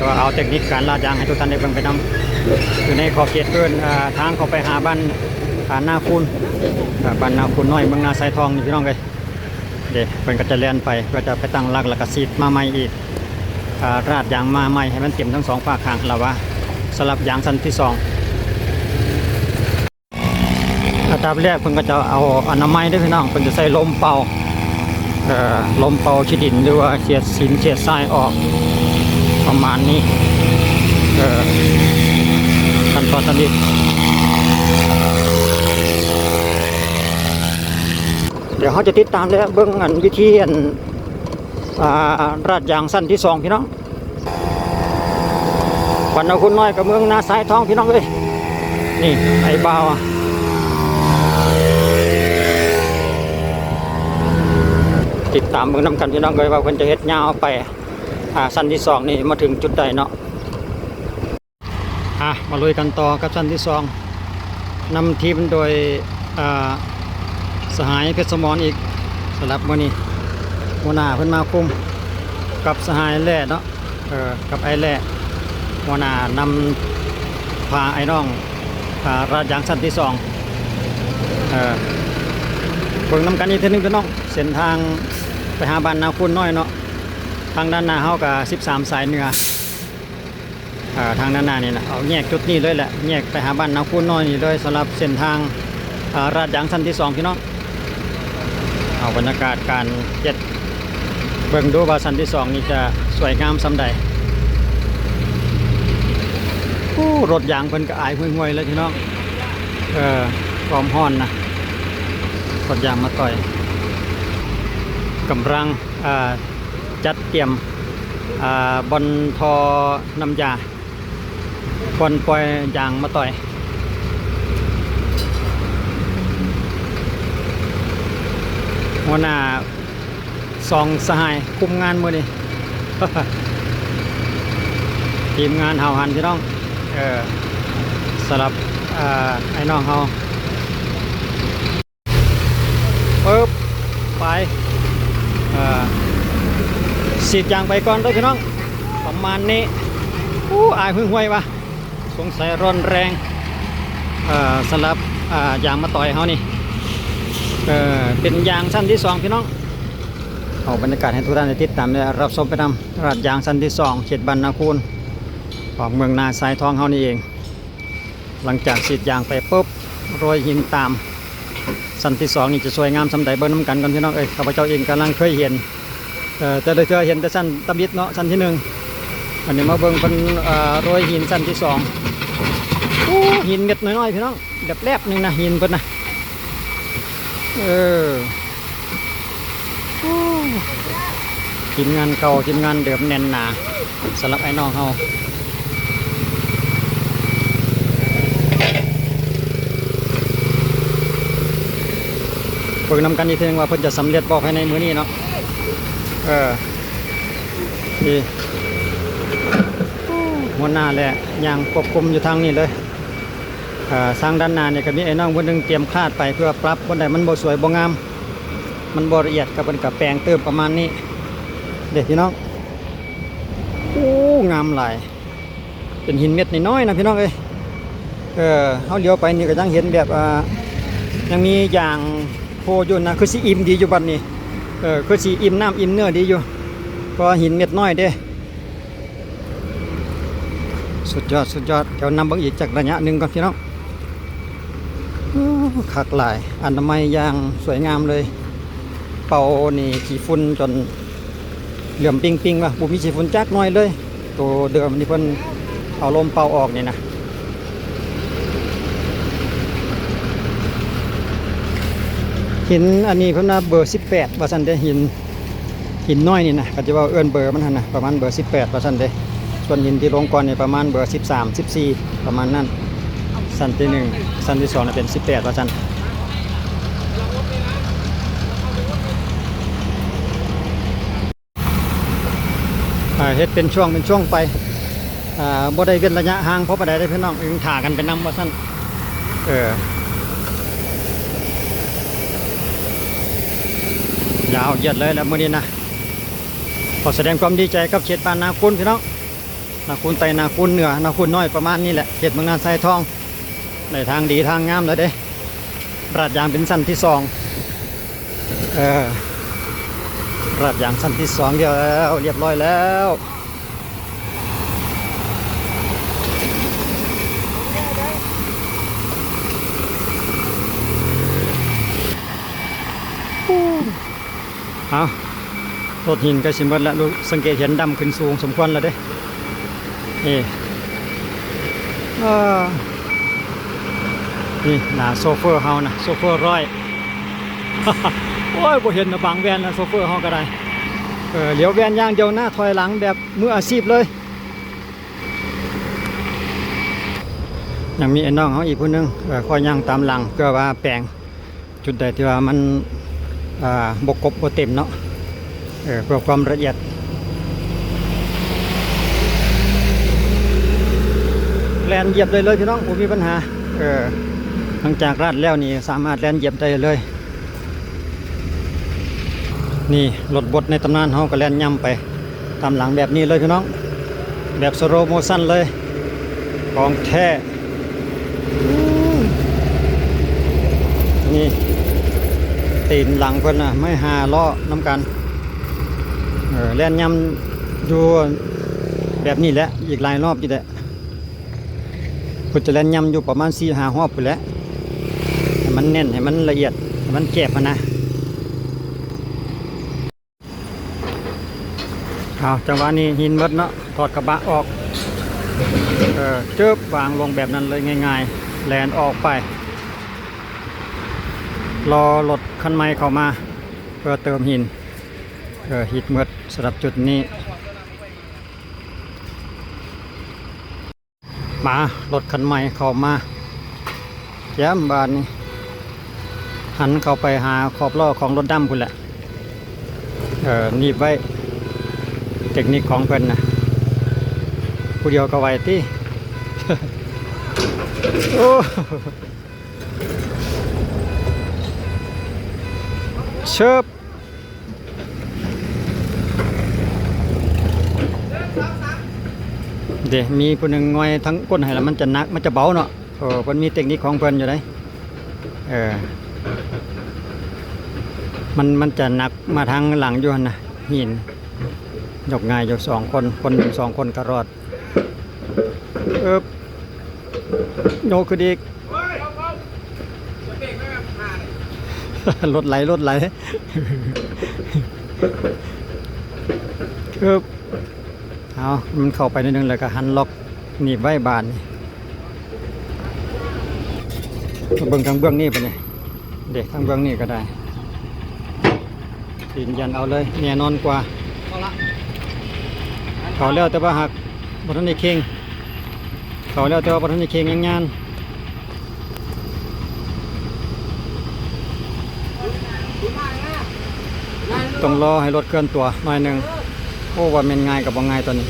ກໍເອົາເຕັກນິກການລາດຢາງໃຫ້ທຸກທ່ານໄດ້ເບິ່ງໄປນຳ ຢູ່ໃນຂອບເຂດເອີ້ນ ອ່າ ທາງເຂົ້າໄປຫາບ້ານ ອ່າ ນາຄູນ ອ່າ ບ້ານນາຄູນນ້ອຍ ເມືອງນາຊາຍທອງນີ້ ພີ່ນ້ອງເອີຍ. ເດ້ ເພິ່ນກໍຈະແລ່ນໄປ ເພື່ອຈະໄປຕັ້ງຫຼັກ ແລ້ວກໍສີດມາໃໝ່ອີກ ອ່າ ລາດຢາງມາໃໝ່ໃຫ້ມັນເຕັມທັງສອງຟາກຂ້າງ ລະວ່າສະຫຼັບຢາງຊັ້ນທີສອງ. ອັນດັບແລກເພິ່ນກໍຈະເອົາອະນາໄມເດ້ພີ່ນ້ອງ ເພິ່ນຈະໃຊ້ລົມເປົ່າ ເອີ ລົມເປົ່າຂີ້ດິນ ຫຼືວ່າເສດຫີນເສດຊາຍອອກ ປະມານນີ້ ເອີ ຂັ້ນຕອນທຳອິດ. ດຽວເຮົາຈະຕິດຕາມ ແລະ ເບິ່ງອັນວິທີອັນ ອ່າ ລາດຢາງຊັ້ນທີສອງ ພີ່ນ້ອງ. ບ້ານນາຄູນນ້ອຍກັບເມືອງນາຊາຍທອງ ພີ່ນ້ອງເອີຍ. ນີ້ໄອ້ບ່າວ ຕິດຕາມເບິ່ງນຳກັນ ພີ່ນ້ອງເອີຍ ວ່າເພິ່ນຈະເຮັດຍາວໄປ ອ່າ ຊັ້ນທີສອງນີ້ມາເຖິງຈຸດໃດເນາະ. ອ່ະ ມາລຸຍກັນຕໍ່ກັບຊັ້ນທີສອງ ນຳທີມໂດຍ ອ່າ ສະຫາຍເພັດສະໝອນອີກ ສຳລັບມື້ນີ້ ຫົວໜ້າເພິ່ນມາຄຸມ ກັບສະຫາຍແຫຼ້ເນາະ ເອີ ກັບອ້າຍແຫຼ້ ຫົວໜ້ານຳພາອ້າຍນ້ອງ ອ່າ ລາດຢາງຊັ້ນທີສອງ ເອີ ເບິ່ງນຳກັນອີກເທື່ອໜຶ່ງເດີນ້ອງ ເສັ້ນທາງໄປຫາບ້ານນາຄູນນ້ອຍເນາະ. ທາງດ້ານໜ້າເຮົາກະສິບສາມສາຍເໜືອ ເອີ ທາງດ້ານໜ້ານີ້ນະ ເອົາແຍກຈຸດນີ້ເລີຍແຫຼະ ແຍກໄປຫາບ້ານນາຄູນນ້ອຍນີ້ເລີຍ ສຳລັບເສັ້ນທາງ ເອີ ລາດຢາງຊັ້ນທີສອງ ພີ່ນ້ອງ. ເອົາບັນຍາກາດການເຮັດ ເບິ່ງດູວ່າຊັ້ນທີສອງນີ້ຈະສວຍງາມສ່ຳໃດ. ໂອ້ ລົດຢາງເພິ່ນກະອາຍຫ່ວຍໆເລີຍ ພີ່ນ້ອງ ເອີ ຄວາມຮ້ອນນະ ລົດຢາງມາຕ່ອຍ ກຳລັງ ອ່າ ຈັດຕຽມ ອ່າ ບ່ອນທໍ່ນ້ຳຢາ ບ່ອນປ່ອຍຢາງມາຕ່ອຍ. ຫົວໜ້າສອງສະຫາຍຄຸມງານມື້ນີ້ ທີມງານຫ້າວຫັນ ພີ່ນ້ອງ ເອີ ສຳລັບ ອ່າ ອ້າຍນ້ອງເຮົາ. ປຶບ ໄປ ເອີ ສີດຢາງໄປກ່ອນເດີພີ່ນ້ອງ ປະມານນີ້. ໂອ້ ອາຍຫຶ້ງຫວຍວ່າ ສົງໄສຮ້ອນແຮງ ເອີ ສຳລັບ ອ່າ ຢາງມາຕ່ອຍເຮົານີ້ ເອີ ເປັນຢາງຊັ້ນທີສອງ ພີ່ນ້ອງ. ເອົາບັນຍາກາດໃຫ້ທຸກທ່ານໄດ້ຕິດຕາມ ແລະ ຮັບຊົມໄປນຳ ລາດຢາງຊັ້ນທີສອງ ເຂດບ້ານນາຄູນ ຂອງເມືອງນາຊາຍທອງເຮົານີ້ເອງ. ຫຼັງຈາກສີດຢາງໄປປຸບ ໂລຍຫີນຕາມ ຊັ້ນທີສອງນີ້ຈະສວຍງາມສ່ຳໃດ ເບິ່ງນຳກັນກ່ອນພີ່ນ້ອງເອີຍ. ຂ້າພະເຈົ້າເອງກຳລັງເຄີຍເຫັນ ເອີ ແຕ່ລະເທື່ອເຫັນແຕ່ຊັ້ນທຳອິດເນາະ ຊັ້ນທີໜຶ່ງ ອັນນີ້ມາເບິ່ງເພິ່ນ ເອີ ໂລຍຫີນຊັ້ນທີສອງ. ໂອ້ ຫີນເມັດນ້ອຍໆ ພີ່ນ້ອງ ແຫຼບໆ ໜຶ່ງນະ ຫີນເພິ່ນນະ ເອີ. ໂອ້ ທີມງານເກົ່າ ທີມງານເດີມແໜ້ນໜາ ສຳລັບອ້າຍນ້ອງເຮົາ. ເບິ່ງນຳກັນອີກເທື່ອໜຶ່ງວ່າເພິ່ນຈະສຳເລັດບໍ່ພາຍໃນມື້ນີ້ເນາະ. ເອີ ນີ້ ໂອ້ ຫົວໜ້າແຫຼະ ຍ່າງຄວບຄຸມຢູ່ທາງນີ້ເລີຍ. ເອີ ທາງດ້ານໜ້ານີ້ກໍມີອ້າຍນ້ອງຜູ້ໜຶ່ງຕຽມຄາດໄປ ເພື່ອປັບບ່ອນໃດມັນບໍ່ສວຍບໍ່ງາມ ມັນບໍ່ລະອຽດ ກໍເພິ່ນກໍແປງຕື່ມປະມານນີ້ເດ້ພີ່ນ້ອງ. ໂອ້ ງາມຫຼາຍ ເປັນຫີນເມັດນ້ອຍໆນະພີ່ນ້ອງເອີຍ. ເອີ ເຮົາຫຼຽວໄປນີ້ກໍຍັງເຫັນແບບ ອ່າ ຍັງມີຢາງໂພຢູ່ນະ ຄືຊິອີ່ມດີຢູ່ບັດນີ້. ເອີ ຄືຊິອີ່ມນ້ຳອີ່ມເນື້ອດີຢູ່ ເພາະວ່າຫີນເມັດນ້ອຍເດ້. ສຸດຍອດ ສຸດຍອດ. ດຽວນຳເບິ່ງອີກຈັກໄລຍະໜຶ່ງກ່ອນພີ່ນ້ອງ. ໂອ້ ຄັກຫຼາຍ ອະນາໄມຢ່າງສວຍງາມເລີຍ. ເປົ່ານີ້ຂີ້ຝຸ່ນຈົນເຫຼື້ອມປິງໆ ວ່າບໍ່ມີຂີ້ຝຸ່ນຈັກໜ້ອຍເລີຍ. ໂຕເດີມທີ່ເພິ່ນເອົາລົມເປົ່າອອກນີ້ນະ. ຫີນອັນນີ້ເພິ່ນວ່າເບີສິບແປດ ວ່າຊັ້ນເດ້ ຫີນ ຫີນນ້ອຍນີ້ນະ ເຂົາຈະເວົ້າເອີ້ນເບີມັນຫັ້ນນະ ປະມານເບີສິບແປດ ວ່າຊັ້ນເດ້. ສ່ວນຫີນທີ່ລົງກ່ອນນີ້ປະມານເບີສິບສາມ ສິບສີ່ ປະມານນັ້ນ. ຊັ້ນທີໜຶ່ງ ຊັ້ນທີສອງນະເປັນສິບແປດ ວ່າຊັ້ນ. ອ່າ ເຮັດເປັນຊ່ວງເປັນຊ່ວງໄປ ອ່າ ບໍ່ໄດ້ເວັ້ນໄລຍະຫ່າງພໍປານໃດເດ້ພີ່ນ້ອງ ຈຶ່ງຖ້າກັນໄປນຳວ່າຊັ້ນ. ເອີ ຍາວຢຽດເລີຍລະມື້ນີ້ນະ. ຂໍສະແດງຄວາມດີໃຈກັບເຂດບ້ານນາຄູນພີ່ນ້ອງ. ນາຄູນໃຕ້ ນາຄູນເໜືອ ນາຄູນນ້ອຍ ປະມານນີ້ແຫຼະ ເຂດເມືອງນາຊາຍທອງ. ໄດ້ທາງດີທາງງາມແລ້ວເດ້ ລາດຢາງເປັນຊັ້ນທີສອງ ເອີ ລາດຢາງຊັ້ນທີສອງແລ້ວ ລຽບຮ້ອຍແລ້ວ. ເອົາ ລົດຫີນໃກ້ຊິໝົດແລ້ວ ລູກ ສັງເກດເຫັນດຳຂຶ້ນສູງສົມຄວນແລ້ວເດ້. ເອີ ເອີ ນີ້ໜ້າໂຊເຟີເຮົານະ ໂຊເຟີຮ້ອຍ. ໂອ້ຍ ບໍ່ເຫັນນະ ບັງແວ່ນນະ ໂຊເຟີເຮົາກໍໄດ້. ເອີ ຫຼຽວແວ່ນຢ່າງດຽວນະ ຖອຍຫຼັງແບບມືອາຊີບເລີຍ. ຍັງມີໄອ້ນ້ອງເຮົາອີກຜູ້ໜຶ່ງ ເອີ ຄອຍຍ່າງຕາມຫຼັງ ເພື່ອວ່າແປງ ຈຸດໃດທີ່ວ່າມັນ ອ່າ ບໍ່ຄົບບໍ່ເຕັມເນາະ ເອີ ເພື່ອຄວາມລະອຽດ. ແລ່ນຢຽບໄດ້ເລີຍພີ່ນ້ອງ ບໍ່ມີບັນຫາ. ເອີ ຫຼັງຈາກລາດແລ້ວນີ້ ສາມາດແລ່ນຢຽບໄດ້ເລີຍ. ນີ້ລົດບົດໃນຕຳນານເຮົາກໍແລ່ນຫຍ້ຳໄປຕາມຫຼັງແບບນີ້ເລີຍພີ່ນ້ອງ ແບບສະໂລໂມຊັນເລີຍ ຂອງແທ້. ນີ້ຕີນຫຼັງເພິ່ນນະ ໄມ້ຫ້າລໍ້ນຳກັນ ເອີ ແລ່ນຫຍ້ຳຢູ່ແບບນີ້ແຫຼະ ອີກຫຼາຍຮອບຢູ່ແຫຼະ. ເພິ່ນຈະແລ່ນຫຍ້ຳຢູ່ປະມານສີ່ຫ້າຮອບພຸ້ນແຫຼະ ໃຫ້ມັນແໜ້ນ ໃຫ້ມັນລະອຽດ ໃຫ້ມັນແຈບຫັ້ນນະ. ເອົາ ຈັງຫວະນີ້ຫີນໝົດເນາະ ຖອດກະບະອອກ ເອີ ຈຶບ ວາງລົງແບບນັ້ນເລີຍ ງ່າຍໆ ແລ່ນອອກໄປ ລໍລົດຄັນໃໝ່ເຂົ້າມາ ເພື່ອເຕີມຫີນ. ເອີ ຮີດໝົດສຳລັບຈຸດນີ້. ມາ ລົດຄັນໃໝ່ເຂົ້າມາ ແຈມບາດນີ້ ຫັນເຂົ້າໄປຫາຂອບລໍ້ຂອງລົດດຳພຸ້ນແຫຼະ. ເອີ ໜີບໄວ້ ເຕັກນິກຂອງເພິ່ນນະ ຜູ້ດຽວກໍໄຫວຕິ. ໂອ້ ເຊີບ. ເດ້ ມີຜູ້ໜຶ່ງງ່ອຍທາງກົ້ນໃຫ້ລະ ມັນຈະໜັກ ມັນຈະເບົາເນາະ. ເອີ ເພິ່ນມີເຕັກນິກຂອງເພິ່ນຢູ່ເດ້. ເອີ ມັນ ມັນຈະໜັກມາທາງຫຼັງຢູ່ຫັ້ນນະ ຫີນ ຍົກງ່າຍຢູ່ ສອງຄົນ ຄົນໜຶ່ງສອງຄົນກໍລອດ. ເອີບ ໂຍກຂຶ້ນອີກ ລົດໄຫຼ ລົດໄຫຼ ເອີບ ເອົາ ມັນເຂົ້າໄປໜ້ອຍໜຶ່ງ ແລ້ວກໍຫັນລັອກໜີບໄວ້ບາດນີ້. ມາເບິ່ງທາງເບື້ອງນີ້ບາດນີ້ ເດ້ ທາງເບື້ອງນີ້ກໍໄດ້ ຢືນຢັນເອົາເລີຍ ແນ່ນອນກວ່າ. ເຂົ້າແລ້ວແຕ່ວ່າຫາກບໍ່ທັນໄດ້ເຄັ່ງ ເຂົ້າແລ້ວແຕ່ວ່າບໍ່ທັນໄດ້ເຄັ່ງຍັງຍານ. ຕ້ອງລໍໃຫ້ລົດເຄື່ອນຕົວໜ້ອຍໜຶ່ງ. ໂອ້ ວ່າແມ່ນງ່າຍກໍບໍ່ງ່າຍຕົວນີ້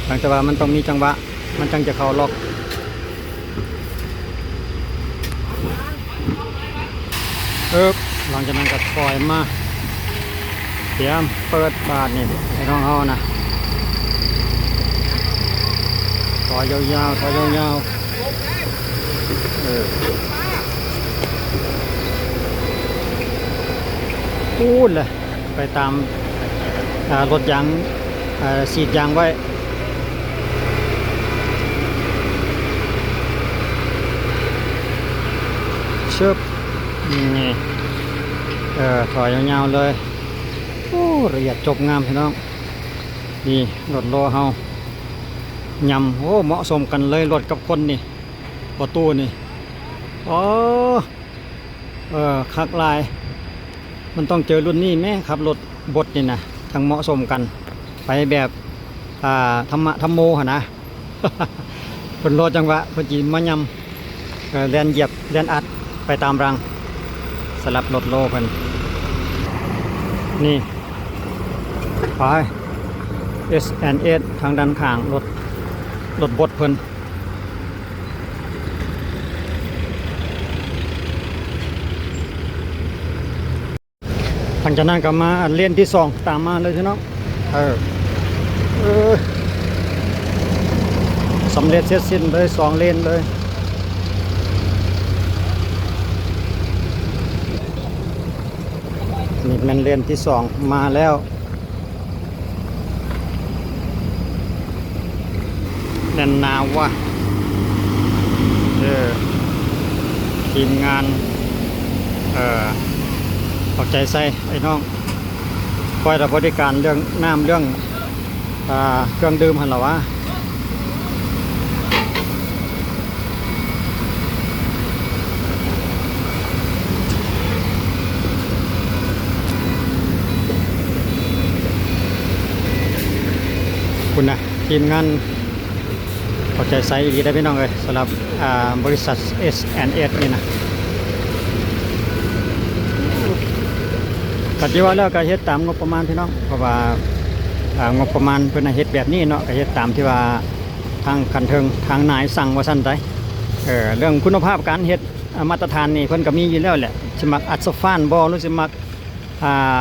ຫຼັງຈາກວ່າມັນຕ້ອງມີຈັງຫວະ ມັນຈັ່ງຈະເຂົ້າລັອກ. ເອີບ ຫຼັງຈາກນັ້ນກໍຖອຍມາ ຕຽມເປີດບາດນີ້ ພີ່ນ້ອງເຮົານະ ຖອຍຍາວໆ ຖອຍຍາວໆ ເອີ ປູດເລີຍ ໄປຕາມ ອ່າ ລົດຢາງ ອ່າ ສີດຢາງໄວ້. ຊຶບ ນີ້ ເອີ ຖອຍຍາວໆເລີຍ. ໂອ້ ລະອຽດຈົບງາມພີ່ນ້ອງ. ນີ້ລົດລໍ້ເຮົາ ຍຳ ໂອ້ ເໝາະສົມກັນເລີຍ ລົດກັບຄົນນີ້ ປະຕູນີ້ ອໍ ເອີ ຄັກຫຼາຍ. ມັນຕ້ອງເຈີລຸ້ນນີ້ແມ້ ຂັບລົດບົດນີ້ນະ ຈັ່ງເໝາະສົມກັນ ໄປແບບ ອ່າ ທຳມະທຳໂມຫັ້ນນະ. ເພິ່ນລໍຈັງຫວະ ເພິ່ນຊິມາຍຳ ເອີ ແລ່ນຢຽບ ແລ່ນອັດໄປຕາມຫຼັງ ສຳລັບລົດລໍ້ເພິ່ນ. ນີ້ ໄປ ເອສແອນເອສ ທາງດ້ານຂ້າງລົດ ລົດບົດເພິ່ນ. ຫຼັງຈາກນັ້ນກໍມາເລນທີສອງຕາມມາເລີຍພີ່ນ້ອງ. ເອີ ເອີ ສຳເລັດເສັດສິ້ນເລີຍ ສອງເລນເລີຍ. ນີ້ແມ່ນເລນທີສອງມາແລ້ວ. ແໜ້ນໜາວວ່າ ເອີ ທີມງານ ເອີ ເອົາໃຈໃສ່ໄອ້ນ້ອງ ຄອຍຮັບບໍລິການເລື່ອງນ້ຳ ເລື່ອງ ອ່າ ເຄື່ອງດື່ມຫັ້ນລະຫວາ. ພຸ້ນນະ ທີມງານເອົາໃຈໃສ່ອີ່ຫຼີເດ້ພີ່ນ້ອງເອີຍ ສຳລັບ ອ່າ ບໍລິສັດ ເອສ ແອນ ເອສ ນີ້ນະ. ກະຊິວ່າແລ້ວກະເຮັດຕາມງົບປະມານພີ່ນ້ອງ ເພາະວ່າ ອ່າ ງົບປະມານເພິ່ນໃຫ້ເຮັດແບບນີ້ເນາະ ກະເຮັດຕາມທີ່ວ່າ ທາງຂັ້ນເທິງ ທາງນາຍສັ່ງວ່າຊັ້ນໄດ໋. ເອີ ເລື່ອງຄຸນນະພາບການເຮັດ ອາ ມາດຕະຖານນີ້ເພິ່ນກະມີຢູ່ແລ້ວແຫຼະ ຊິມັກອັດສະຟານບໍ່ ຫຼືຊິມັກ ອາ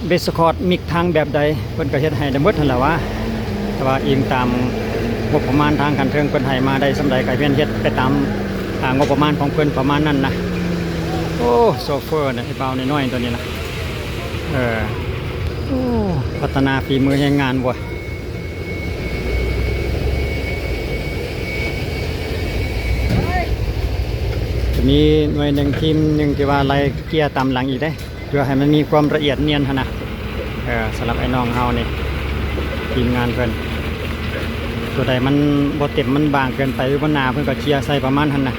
ເບສຄອດ ມິກທາງແບບໃດ ເພິ່ນກະເຮັດໃຫ້ໄດ້ໝົດຫັ້ນແຫຼະຫວາ. ແຕ່ວ່າອີງຕາມງົບປະມານທາງຂັ້ນເທິງເພິ່ນໃຫ້ມາໄດ້ສ່ຳໃດ ກະແມ່ນເຮັດໄປຕາມ ອາ ງົບປະມານຂອງເພິ່ນປະມານນັ້ນນະ. ໂອ້ ໂຊເຟີນະ ໄອ້ບ່າວນ້ອຍໆໂຕນີ້ນະ ເອີ ໂອ້ ພັດທະນາຝີມືແຮງງານເວີຍ. ຈະມີໜ່ວຍໜຶ່ງ ທີມໜຶ່ງທີ່ວ່າໄລ່ເກຍຕາມຫຼັງອີກເດ້ ເພື່ອໃຫ້ມັນມີຄວາມລະອຽດນຽນຫັ້ນນະ. ເອີ ສຳລັບໄອ້ນ້ອງເຮົານີ້ ທີມງານເພິ່ນ ໂຕໃດມັນບໍ່ເຕັມ ມັນບາງເກີນໄປ ຫຼືມັນໜາ ເພິ່ນກໍເກຍໃສ່ປະມານຫັ້ນນະ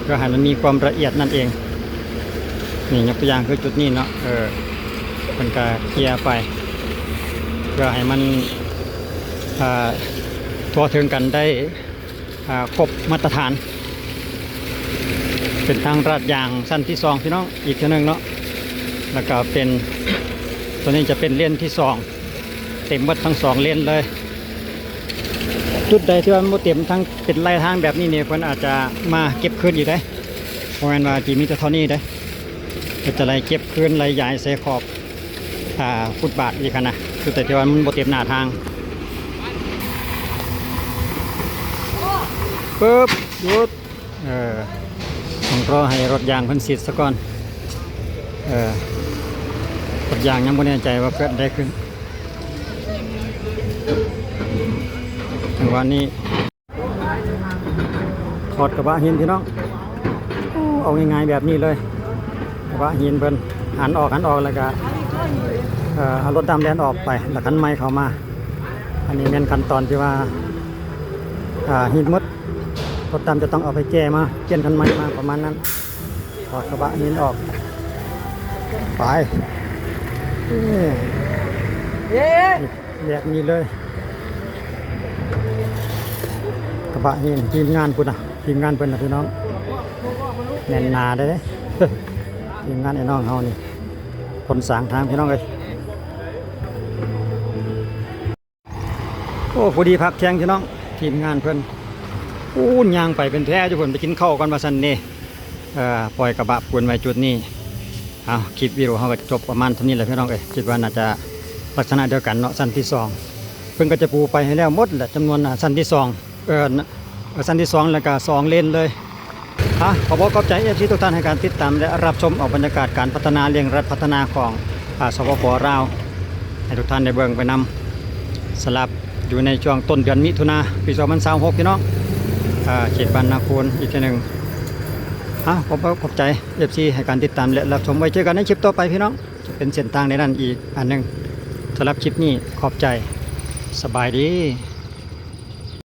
ເພື່ອໃຫ້ມັນມີຄວາມລະອຽດນັ້ນເອງ. ນີ້ຍົກຕົວຢ່າງຄືຈຸດນີ້ເນາະ ເອີ ເພິ່ນກໍເກຍໄປ ເພື່ອໃຫ້ມັນ ອ່າ ທົ່ວເຖິງກັນໄດ້ ອ່າ ຄົບມາດຕະຖານ. ເປັນທາງລາດຢາງຊັ້ນທີສອງພີ່ນ້ອງ ອີກເທື່ອໜຶ່ງເນາະ ແລ້ວກໍເປັນ ໂຕນີ້ຈະເປັນເລນທີສອງ ເຕັມໝົດທັງສອງເລນເລີຍ. ຈຸດໃດທີ່ວ່າມັນບໍ່ເຕັມ ທັງເປັນໄລ່ທາງແບບນີ້ນີ້ ເພິ່ນອາດຈະມາເກັບຄືນອີກເດ້ ບໍ່ແມ່ນວ່າຊິມີແຕ່ເທົ່ານີ້ເດ້ ເພິ່ນຈະໄລ່ເກັບຄືນ ໄລ່ຢາຍໃສ່ຂອບ ອ່າ ຟຸດບາດອີກຫັ້ນນະ ຄືແຕ່ທີ່ວ່າມັນບໍ່ເຕັມໜ້າທາງ. ປຶບ ຢຸດ ເອີ ຕ້ອງລໍໃຫ້ລົດຢາງເພິ່ນສີດສາກ່ອນ. ເອີ ລົດຢາງຍັງບໍ່ແນ່ໃຈວ່າເກີດອັນໃດຂຶ້ນ. ຈັງຫວະນີ້ ຖອດກະບະຫີນພີ່ນ້ອງ ເອົາງ່າຍໆແບບນີ້ເລີຍ ກະບະຫີນເພິ່ນຫັນອອກ ຫັນອອກ ແລ້ວກະ ເອີ ເອົາລົດດຳແລ່ນອອກໄປ ແລ້ວຄັນໃໝ່ເຂົ້າມາ. ອັນນີ້ແມ່ນຂັ້ນຕອນທີ່ວ່າ ອ່າ ຫີນໝົດ ລົດດຳຈະຕ້ອງເອົາໄປແກ່ມາ ປ່ຽນຄັນໃໝ່ມາ ປະມານນັ້ນ. ຖອດກະບະຫີນອອກ ໄປ ເອີ ເອີ ແບບນີ້ເລີຍ ກະບະຫີນ ທີມງານພຸ້ນນະ ທີມງານເພິ່ນນະພີ່ນ້ອງ ແໜ້ນໜາເດ້ ທີມງານໄອ້ນ້ອງເຮົານີ້ ຄົນສ້າງທາງພີ່ນ້ອງເອີຍ. ໂອ້ ພໍດີພັກທ່ຽງພີ່ນ້ອງ ທີມງານເພິ່ນ ປູ້ນ ຍ່າງໄປເປັນແຖວຢູ່ພຸ້ນ ໄປກິນເຂົ້າກ່ອນວ່າຊັ້ນເດ້. ເອີ ປ່ອຍກະບະປູນໄວ້ຈຸດນີ້. ເອົາ ຄລິບວິດີໂອເຮົາກໍຈະຈົບປະມານເທົ່ານີ້ແຫຼະພີ່ນ້ອງເອີຍ ຄິດວ່າໜ້າຈະລັກສະນະດຽວກັນເນາະ ຊັ້ນທີສອງ ເພິ່ນກໍຈະປູໄປໃຫ້ແລ້ວໝົດແຫຼະ ຈຳນວນ ອ່າ ຊັ້ນທີສອງ ເອີ ຊັ້ນທີສອງ ແລ້ວກໍສອງເລນເລີຍ. ອ່ະ ຂອບອົກຂອບໃຈ ເອັຟຊີ ທຸກທ່ານໃຫ້ການຕິດຕາມ ແລະ ຮັບຊົມເອົາບັນຍາກາດການພັດທະນາເລັ່ງລັດພັດທະນາຂອງ ອາ ສປປ ລາວ ໃຫ້ທຸກທ່ານໄດ້ເບິ່ງໄປນຳ ສຳລັບຢູ່ໃນຊ່ວງຕົ້ນເດືອນມິຖຸນາ ປີສອງພັນຊາວຫົກ ພີ່ນ້ອງ ອາ ເຂດບ້ານນາຄູນອີກເທື່ອໜຶ່ງ. ອ່ະ ຂອບອົກຂອບໃຈ ເອັຟຊີ ໃຫ້ການຕິດຕາມ ແລະ ຮັບຊົມ ໄວ້ເຈີກັນໃນຄລິບຕໍ່ໄປ ພີ່ນ້ອງ ຈະເປັນເສັ້ນທາງໃດນັ້ນອີກອັນໜຶ່ງ. ສຳລັບຄລິບນີ້ ຂອບໃຈ ສະບາຍດີ.